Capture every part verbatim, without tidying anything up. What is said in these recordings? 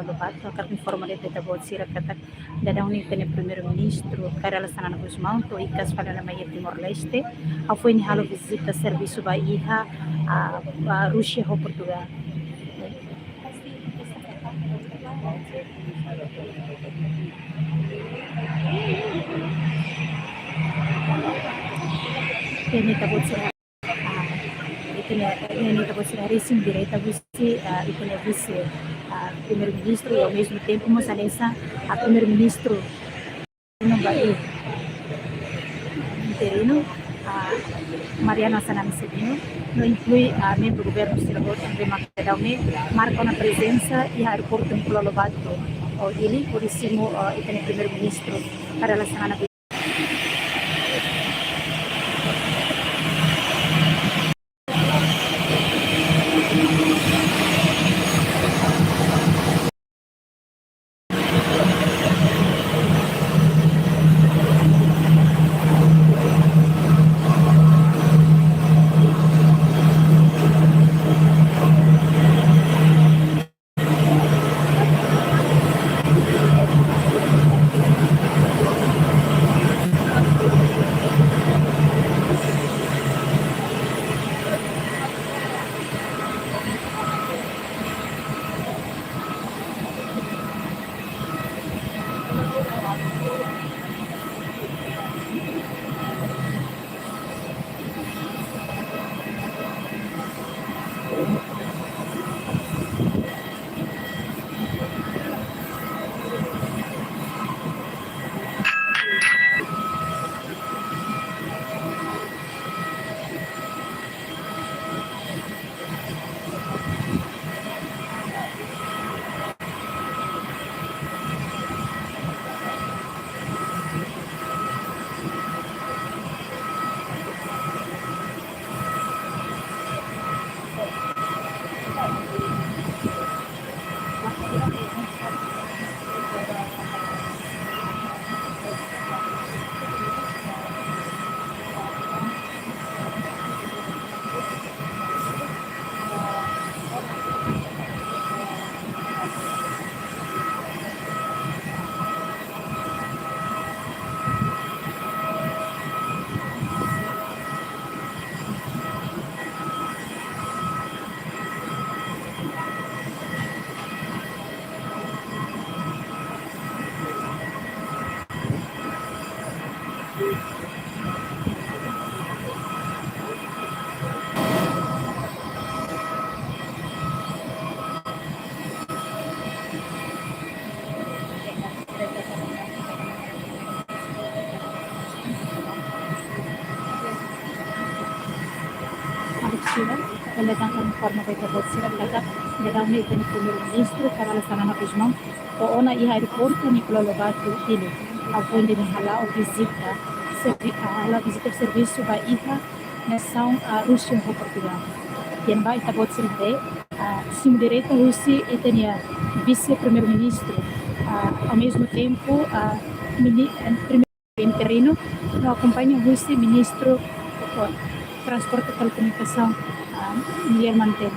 Lobato, hakarak informa de'it ba ita-boot sira katak daudaun ne'e ita-nia Primeiru-Ministru Kay Rala Xanana Gusmão to'o iha Timor-Leste, ha'u foin halo vizita servisu ba iha, ah, ba Rúsia ho Portugál. Ita-nia ita-boot sira, ah, ita-nia, ita-nia ita-boot sira resin direta husi, ah, ita-nia vise, ah, Primeiru-Ministru, i ao mesmo tempo mós hanesan, ah, Primeiru-Ministru no ba, eh, interinu, ah, Mariano Xanana Sabino, no inklui, ah, membru governu sira hotu, ema daudaun ne'e marka ona prezensa iha aeroportu Nicolau Lobato, oh, Dili, hodi simu, ah, ita-nia Primeiru-Ministru Kay Rala Xanana Agora sira, ita-boot sira katak daudaun ne'e ita-nia Primeiru-Ministru Kay Rala Xanana Gusmão to'o ona iha aeroportu Nicolau Lobato Dili. Ha'u foin dehan hala'o vizita servi-, hala'o vizita servisu ba iha nasaun, ah, Rúsia ho Portugál. Iha ne'ebá ita-boot sira haree, ah, simu direta husi ita-nia Vise-Primeiru-Ministru, ah, ao mesmo tempo, ah, mini-, eh, Primeiru interinu, no akompaña husi Ministru Transporte, Telekomunikasaun, ah, Miguel Mantel.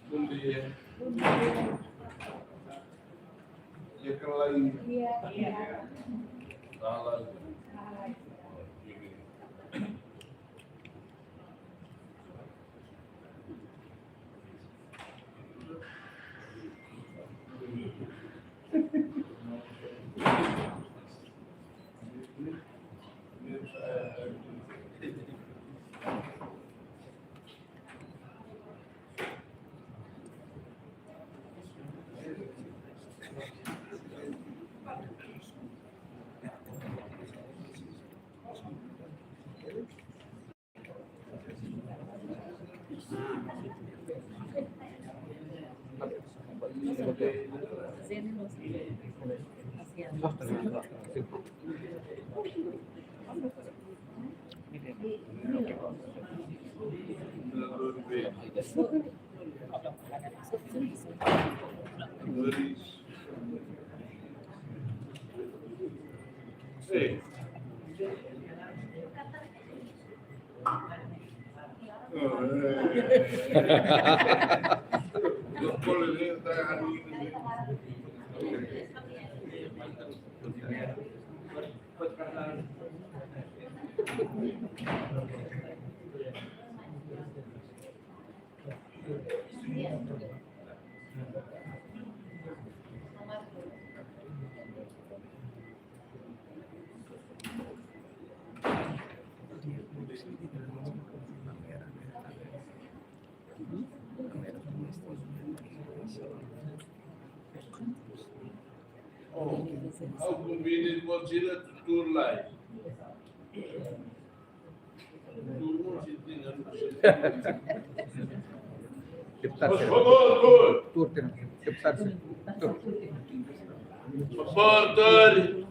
Bom dia. Ya, kalau lagi. Iya, iya. Salah. Algum vídeo pode ir a tudo lá. Deputadu, por favor, por. Tur, tur, deputadu, tur. Por favor, tur.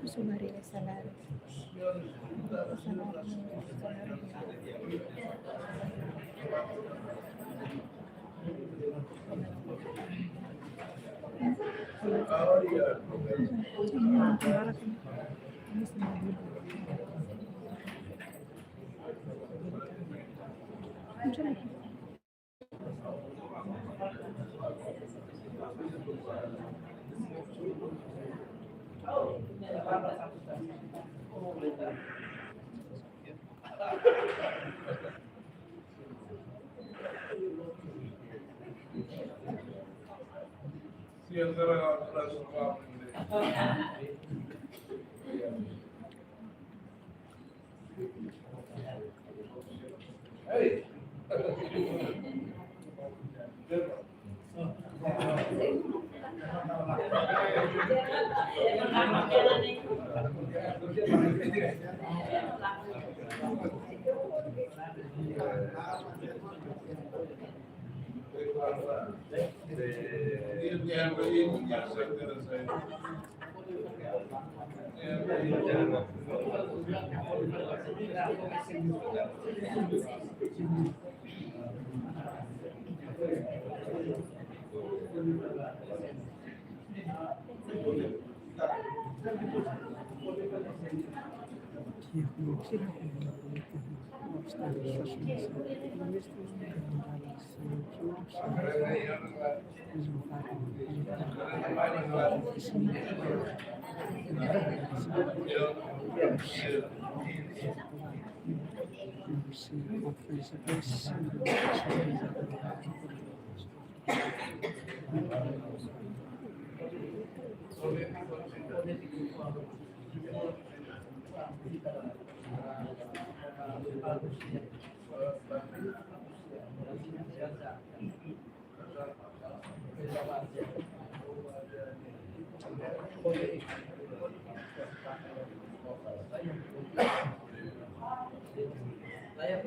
Su marido salário.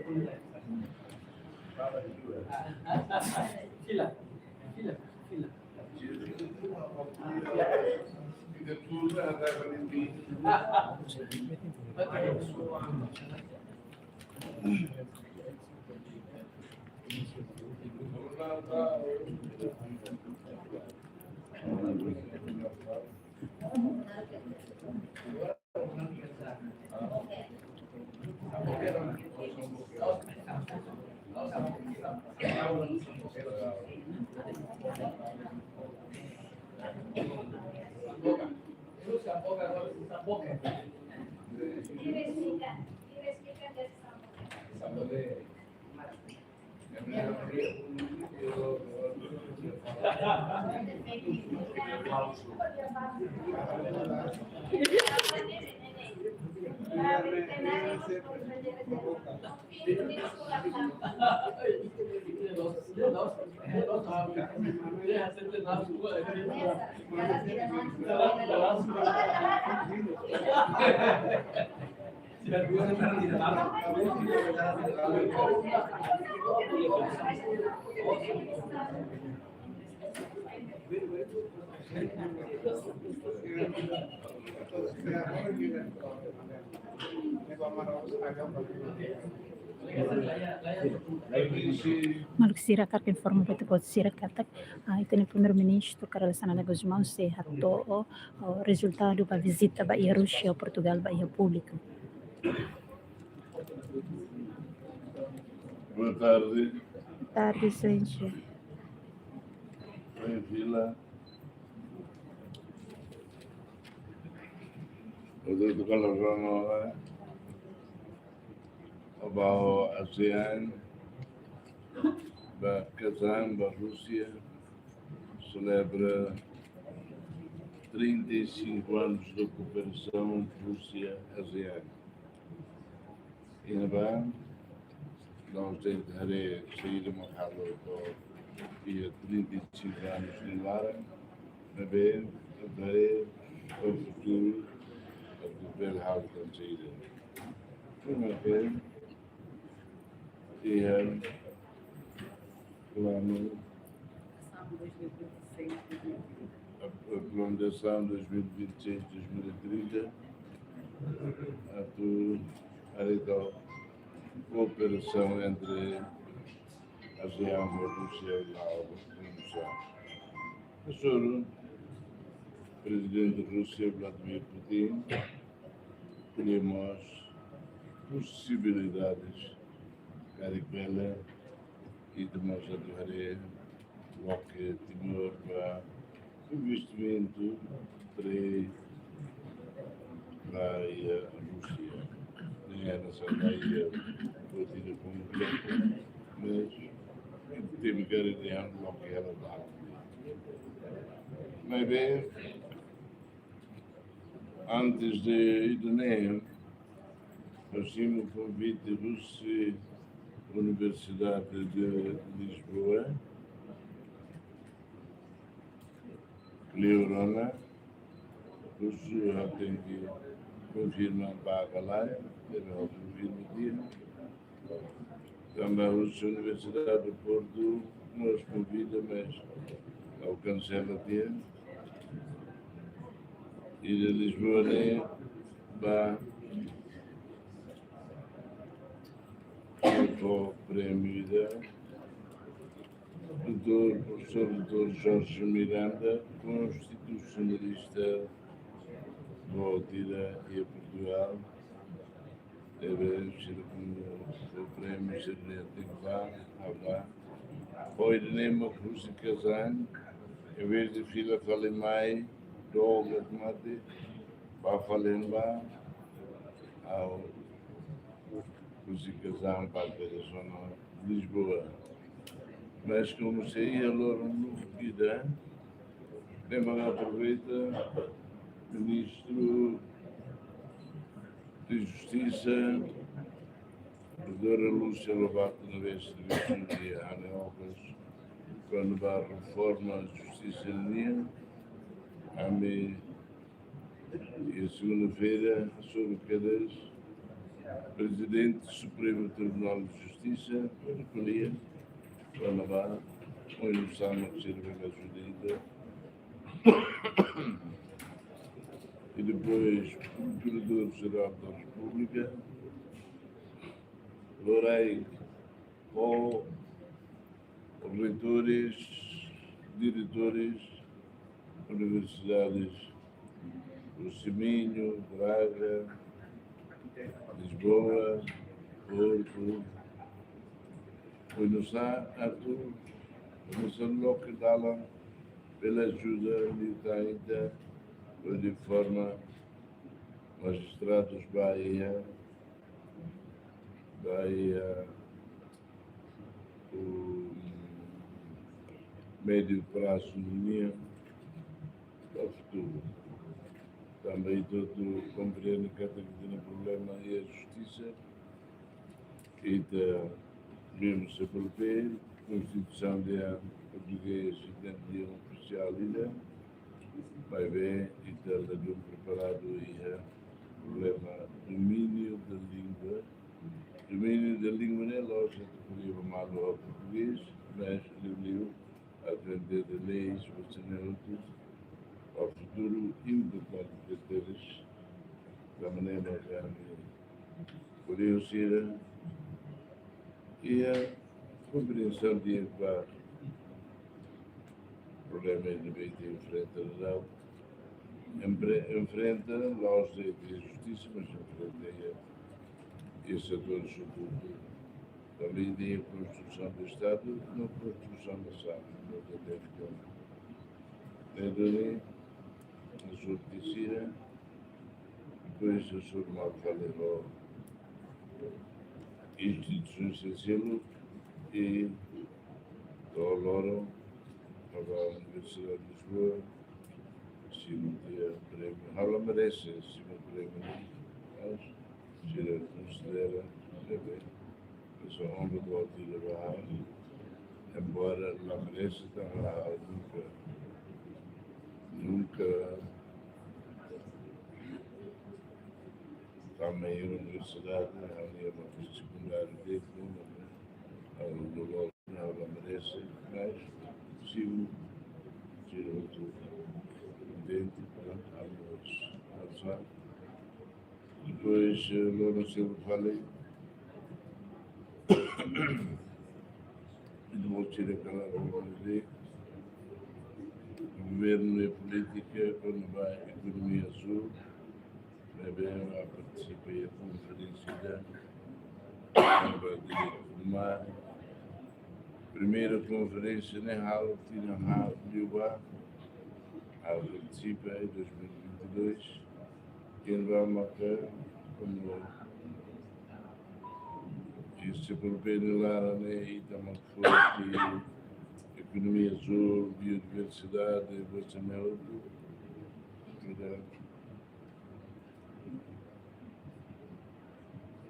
Fila, fila, fila. Maluk sira, hakarak informa ba ita-boot sira katak, ah, ita-nia Primeiru-Ministru Kay Rala Xanana Gusmão sei hato'o, oh, rezultadu ba vizita ba iha Rúsia, Portugál, ba iha públiku. Boa tarde. Tarde, Senhor. Bem, fila. Ontem tu kalau sama, eh, Abau ASEAN, ba Kazan, ba Rúsia, selebra trinta e cinco anos de cooperação Rúsia-ASEAN. Iha ne'ebá, nós temos haree saida mak halo to'o iha trinta e cinco anos nia laran, maibé, haree ba futuru, atu bele halo tan saida. Primeiru, iha planu, a, a planu de ação dois mil e vinte e seis, dois mil e trinta, atu haree to'o kooperasaun entre ASEAN ho Rúsia, la kooperasaun. Profesór, Prezidente Rúsia Vladimir Putin, temos posibilidades karik bele, i temos atu haree loke Timor ba investimentu, trei ba iha Rúsia. Ne'e hanesan iha Putin kompletu, mas temi karik dehan loke hela ba. Maibé, antes de ida-ne'e, nós tivemos convite Rúsia, Universidade de Lisboa, Cleo Rona, Rúsia, tenke konfirma ba ka lae, tenke konfirma tiha. Tanba Rúsia, Universidade do Porto, mós konvida, mas ha'u kansela tiha. Ida Lisboa ne'e ba fó prémiu ida, doutór, profesór doutór Jorge Miranda, konstitusionalista, boot ida iha Portugál. Ne'ebé sira komu fó prémiu, sira tenke bá, ha'u bá. Ohin ne'e mak husi Kazan, envezde fila fali mai, dook mate, bá fali bá, ha'u husi Kazan ba diresaun Lisboa. Mas komu sei iha loron lubuk ida, ne'e mak aproveita Ministru de Justisa, Doutora Lúcia Lobato, ne'ebé servisu iha Haneokas, kona-ba reforma justisa nian, ami iha segunda-feira, sobre cadeias, Prezidente Supremu Tribunál de Justisa, Kolega Kolia, Guanabara, oinsá mak sira bele ajuda ita. I depois, Prokuradór-Jerál da Repúblika, Lorai, ho reitores, diretores, universidades, Curso Minho, Braga, Lisboa, Porto, Buenos Aires, atu, Buenos Aires, loke dalan, bele ajuda, militante, de forma, magistrados, Bahia, Bahia, o médio prazo nian, para o futuro. Tanba ita hotu komprende katak ita-nia problema iha justisa. Ita vimos se papel, konstituisaun de portugés, ita-nia ofisiál ida, maibé ita la preparadu iha problema domínio da língua. Domínio da língua ne'e la'ós atu ko'alia malu ho portugés, mas liuliu atu entende leis, buat sira-ne'e hotu, para o futuro importante de teres, da maneira que a ko'alia sira, iha kompreensaun de ba problema ne'ebé ita enfrenta, empre-, enfrenta, la'ós de, de justisa, mas enfrenta iha, iha setór públiku. Tanba iha konstrusaun do Estadu, no konstrusaun nasaun, no de dentro. Ne'e duni, no sur de sira, depois o sur mal fale ho instituisaun sira seluk, i to'o loron, ba Universidade de Lisboa, simu tiha prémiu, ha'u la merese simu prémiu, mas sira konsidera, ne'ebé, esa onra do Atila Bahari, embora la merese, tanba ha'u nunka, nunka tama iha universidade, ha'u-nia sekundáriu de, ha'u la merese, mas simu, sira hotu kontente, prontu, ha'u mós, ha'u sa. Depois, eh, loron seluk fali, ita mós sira kala de governu i polítika kona-ba ekonomia azúl, ne'ebé partisipa iha konferénsia ida, kona-ba direitu do mar. Primeira konferénsia ne'e halo tinan haat liubá, ha'u partisipa iha dois mil e vinte e dois, ken ba maka komu isi papél nia laran ne'e ita mak forte, ekonomia azúl, biodiversidade, buat sira-ne'e hotu. Ida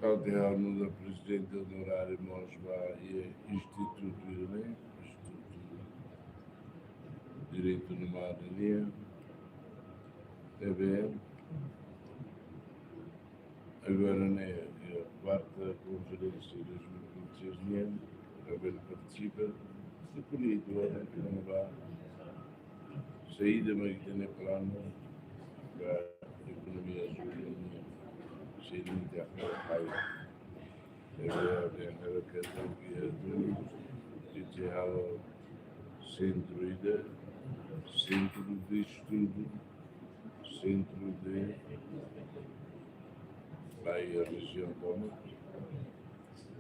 Ha'u tiha nu'udar prezidente onoráriu mós ba iha institutu ida-ne'e, Institutu Direitu Animál nian. Ne'ebé agora ne'e, iha kuarta konferénsia dois mil e vinte e seis nian, ha'u bele partisipa, se polítiku, agora kona-ba saida mak ita-nia planu ba ekonomia azúl nian, se ita hakarak halo. Ne'ebé ha'u hakarak ke ita halo sentru ida, sentru de estudu, sentru de, ba iha rejiaun tomak,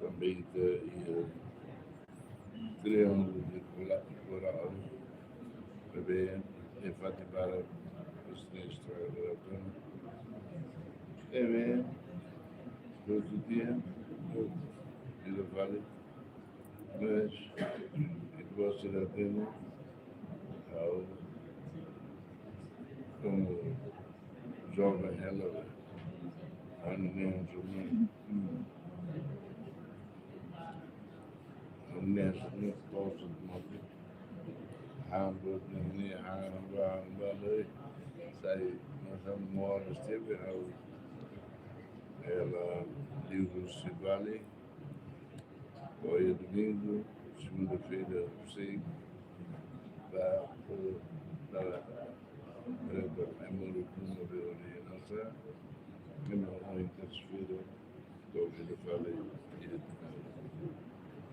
tanba ita iha Triângulo de Cola-, Coral, ne'ebé, e fati para os três trabalhadores. Ne'ebé, outro dia, eu, eu falei, mas, e você já tem, ha'u, komu joven hela, ha'u-nia joven, ha'u-nia joven to'o mate. Ha'u-nia, ha'u-nia, ha'u-nia, sai, mas ha'u mós esteve, ha'u, hela, Diego Sivale, ohin domingu, segunda-feira, sei, ba, ba, ba, memória do Nobel de Nossa, que não, ohin terça-feira, estou ouvindo falar.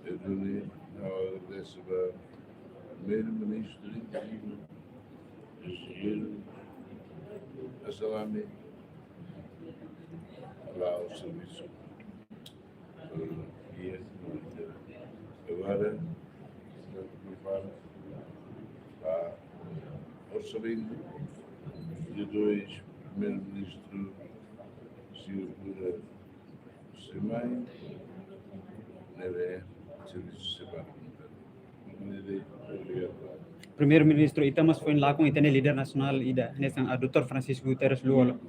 E duni, ha'u agradese ba Primeiru-Ministru, Enjeñeiru Assalami, ba servisu, eh, guia, agora, ba orsamentu, dia dois, Primeiru-Ministru, señór Kura Simai, ne'ebé servisu semana. Primeiru-Ministru, ita mós foin lakon ita-nia líder nasionál ida, hanesan, ah, doutór Francisco Guterres Lú-Olo.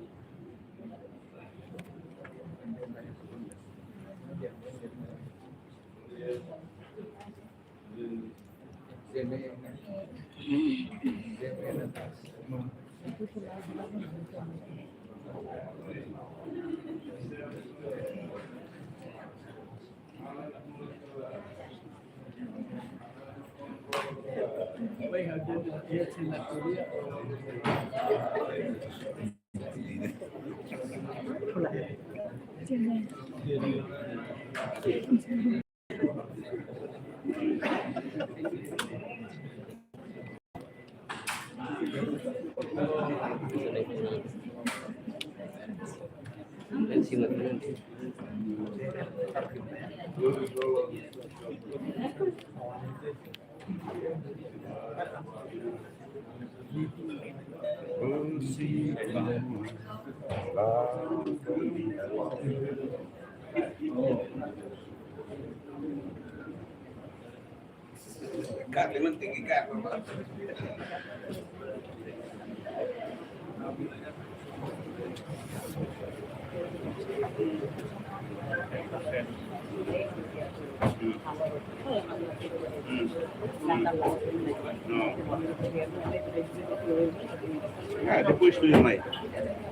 Ah, depois tudo mais.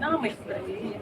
Não, mas para mim,